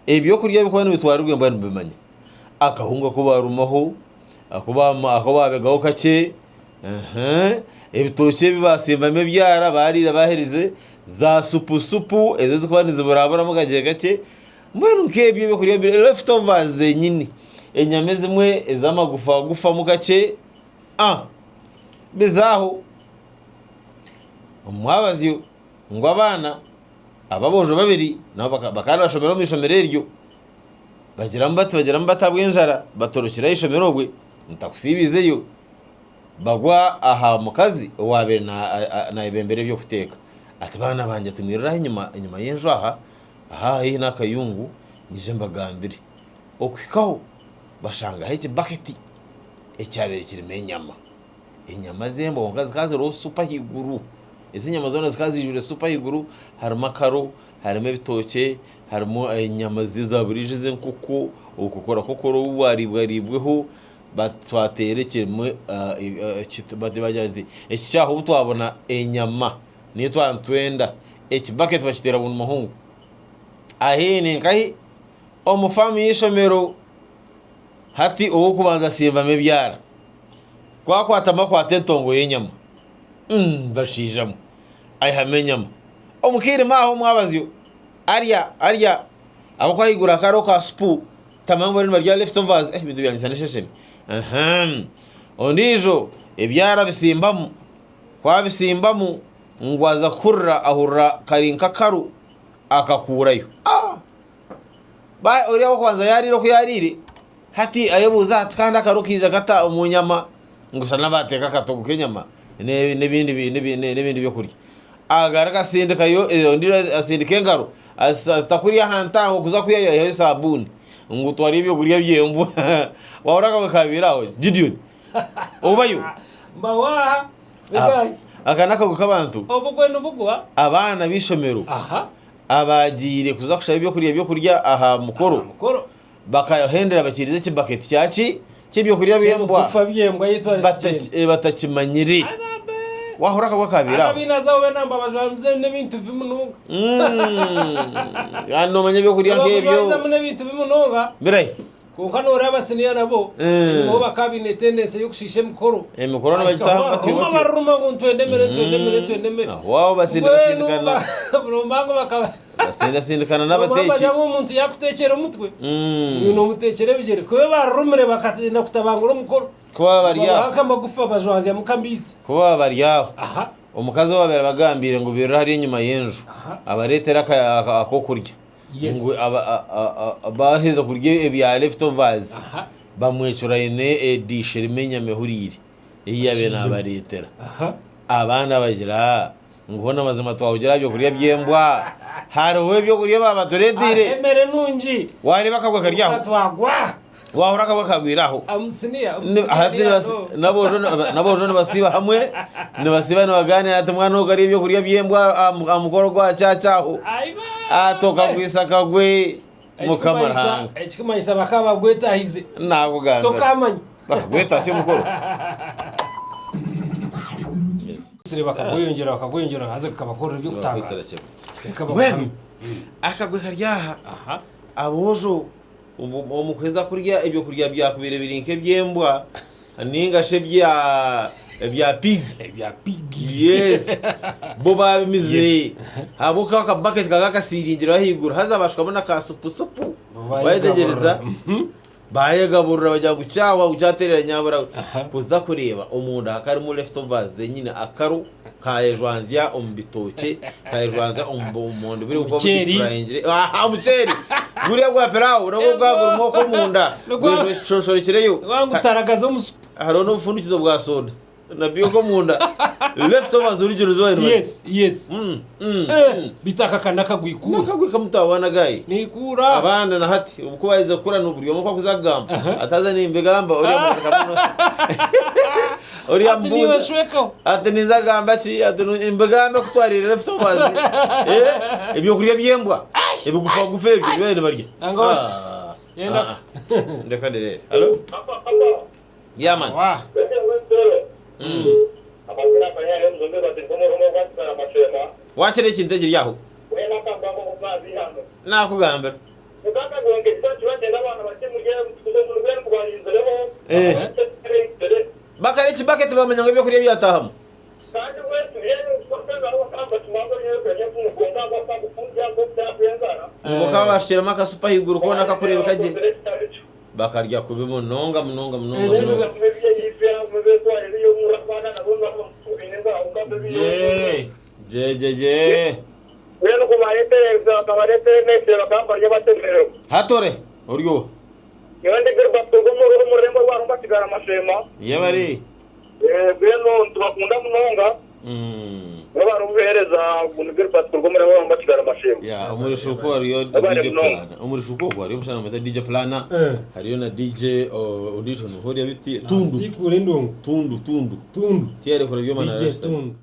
Ebyokurya ebirikuba nibitwarirwa embwa nibimanya. Akahunga aku baarumaho, aku baabegaho kakye, ebitookye ebi baasimbamu ebyara baariire baaherize, za supu supu ezo ezirikuba niziburaburamu kakye kakye, mbwenu nk'ebyo ebyokurya left overs zenyini. Enyama ezimwe ez'amagufa gufamu kakye, biza aho. Omu mwabazyo ngu abaana aba aboojo babiri nabo bakaba nibashomera omu ishomero eryo, bagiramu bati bagiramu bati ahabw'enjara batorokire aha ishomero obwe ntakusiibiizeyo, bagwa aha mukazi owaabaire naayebembera eby'okuteeka. Ati baana bangye ati mwirire aha enyima enyima y'enju aha, aha haihi n'akayungu nyije mbagambire. Okuhikaho bashangaho ekibaketi ekyabaire kirimu enyama. Enyama z'embwa kwonka zikaba ziriho supu ahaiguru. Ezi enyama zoona zikaba zijwire supu ahaiguru harimu akaro, harimu ebitookye, harimu enyama eza buriijo ez'enkoko, obukokora kokoro obu bwaribwariibweho, twateera ekirimu bagira bati eki kyaha obu twabona enyama niyo twaba nitwenda. Ekibaketi bakiteera buri muhungu. Ahi ni nkahi? Omu faamu y'eishomero. Hati ow'okubanza atsimbamu ebyara. Ku akwatamu akwata entongo y'enyama. Mm, bashaija mwe! Aihamu enyama. Omu kairima aho omwabazyo, arya, arya. Ahabw'okuba ahaiguru hakaba hariho ka supu, tamanya ngu bariyo nibarya left overs. Eh, ebintu byanyitsa n'esheshemi. Ahem. Ondiijo ebyara abitsimbamu. Ku abitsimbamu, ngu aza kuhurira, ahurira kari nk'akaru, akakuurayo. Ah! Ba oriya ow'okubanza yaariire oku yaariire, hati ayebuuza ati kandi akaro kaija kata omu nyama? Ngu shana baateeka akatogo k'enyama n'ebindi n'ebindi byokurya. Agaruka asindikayo ondiijo asindika engaro azita kuriya aha ntango kuza kwihayo esabuuni ngu twarya ebyokurya by'embwa. Waahurira akabwa kaabaire aho Gideon obayo? Mbaho aha. Aka n'akabwa k'abantu Obugwe nibugwa. abaana b'eishomero. Aha. Abaagiire kuza kushaba ebyokurya by'okurya aha mukoro Aha mukoro. bakahendera bakirize ekibaketi kyaki ky'ebyokurya by'embwa Ky'ebigufa by'embwa ei twari tugyenda. batakimanyire. Ai bambe! Wahurira akabwa kabaire aho. Akabiina zaabo beena nibabajwamiza n'ebintu bibi munonga. Kandi noomanya ebyokurya nk'ebyo. Nibabajwamizamu n'ebintu bibi munonga. Birahi? Kwonka nooreeba siniya nabo bo bakaba baine tendency y'okushiisha emikoro. Emikoro nibagitaho batyo Baruma batyo. baruma ngu nitwenda emere nitwenda emere nitwenda emere. Aho aho basindikasindikana. Mbwenu baruma ngu bakaba Basindasindikana n'abateeki. Bagira ngu omuntu yaakuteekyera omutwe, iwe noomuteekyera ebigyere. Ku barurumire bakatenda kutabangura omukoro, Ku baba bari aho. babaha nk'amagufa bajwanzyamu nk'amaizi. Ku baba bari aho. Aha. Omukazi owaabaire abagambiire ngu bairire hariya enyima y'enju, abareetere ak'okurya. Yes. Ngu baaheza kurya ebya leftovers, Aha. bamwecura aine edish erimu enyama ehuriire ei yaabaire naabareetera. Aha. Abaana bagira ngu hoona mazima twahugira aha byokurya by'embwa, hariho ebyokurya baabatureeteire. Hariho emere nungi. Waareeba akabwa kari aho, Kwonka twagwa. waahurira akabwa kagwire aho. Amusinia, Hati n'aboojo n'aboojo nibasiiba hamwe, nibasiiba nibagaaniira ati mwana ogu arya ebyokurya by'embwa aha mukoro gwa kyakya aho. Ati okagwisa akagwe Mukama Ruhanga. Ekikumanyisa bakaba bagwetahize. Naakugambira. Tokamanya. Bakagwetahisa omukoro. Bakagweyongyera bakagweyongyera haza gakabakorera eby'okutangaaza. Mbwenu akagwe kari aha, aboojo Omu kuheza kurya ebyokurya byakubaire biri nk'eby'embwa ninga shi ebya ebya pig. Ebya pig. Yes. Bo babimize. Ahabw'okuba aka bucket kakaba kasiiringire ahaiguru haza bashukamu na ka supu supu. Wayetegyereza? Bayegaburira bagira ngu kyahwa ngu kyaterera nyabura. Kuza kureeba omunda hakaba harimu leftovers zenyine akaro kayejwanzya omu bitookye kayejwanzya omu bumondi buri bukuba Omuceeri. budifurayingire aha omuceeri guriya gwa pilawo nagwo gwa gurimu okwo omunda Nigwa- gweshonshorekireyo Wangu taragaza omu supu. hariho n'obufundikizo bwa soda nabyo okwo omunda leftovers original zo bari Yes, yes. Mm, mm, Eh, mm. Beitu aka ka nakagwikuura. Nakagwi kamutawaana gayi Nikuura. abaana na hati obu ku baaheza kukura buri omwe oku akuza kugamba ati haza nimbigamba oriya muntu akamuno Oriya Ati niiwe amubuuza shwekaho. ati ninza kugamba ki? Ati mbigambe ku twariire leftovers eh, ebyokurya by'embwa ebigufagufa ebyo nibyo nibarya. Nangwa Ah, Yenda ah, ah. Ndeka ndereere. Halo? Yeah man. Wa. Wakira ekintu ekiri aho? Nakugambira. Eh. Bakarya ekibaketi bamanya ngu ebyokurya byatahamu. Ngu bakaba bashukiremu akasupu ahaiguru koona kakureebeka gye. Bakarya kubi munonga munonga munonga munonga. Gye gye gye gye. Hatore ori oha? Nyowe ndi Gilbert kuruga omu rurembo rwa Rumba Kigarama Sheema. Yebare. Mbwenu nitubakunda munonga. Mwebare obuheereza. Ogu ni Gilbert kuruga omu rurembo rwa Rumba Kigarama Sheema. Ya omuri shuuku hariyo Mwebare DJ munonga. Plana. Omuri shuuku okwo hariyo omushaija bamweta DJ Plana. Hariyo na DJ ondiijo niiha oriya biti Tundu. Nasiikuura endongo. Tundu Tundu. Tundu. Tiyarekura byoma na DJ Rasta. Tundu.